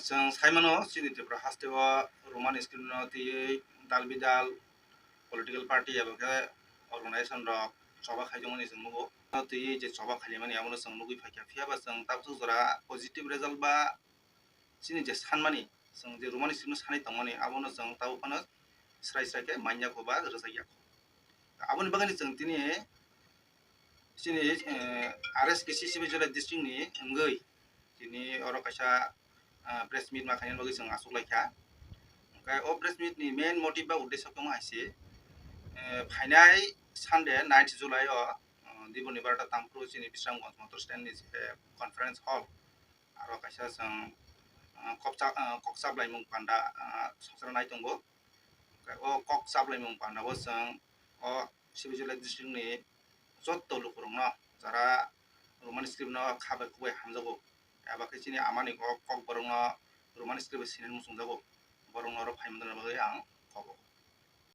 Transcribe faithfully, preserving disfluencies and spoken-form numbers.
Chwng sai mano, chini Tripura haste o Roman script no twiwi dal bidal political party eba khe organization rok choba khaijak mani chwng nugo. Twiwi je choba khaimani abono chwng nugwi phaikha, phiya ba chwng tabuk jora positive result ba chini je sanmani, chwng je Roman script no sanwi tongmani abono chwng tabuk phano srai srai khe manya kho ba rwjak ya kho. Aboni bagwi chwng tini chini R S K C Sibijala district ni wngwi tini oro kaisa press meet ma khaina bagwi chwng achuk laikha. Hwnkhe o press meet ni main motive ba uddesho tongma hai se, phainai Sunday ninth July o Diboni barota tangphuru chini Bisramganj motor stand ni je conference hall, aro kaisa chwng kok chaplaimung panda songchornai tongo. O kok chaplaimung panda o chwng o Sibijala district ni joto lukurokno jara Roman script no kha bai khuk bai hamjago, eba khe chini amani o kokborokno Roman script bai sinani muchungjago, borokno oro phaimani bagwi ang kok o.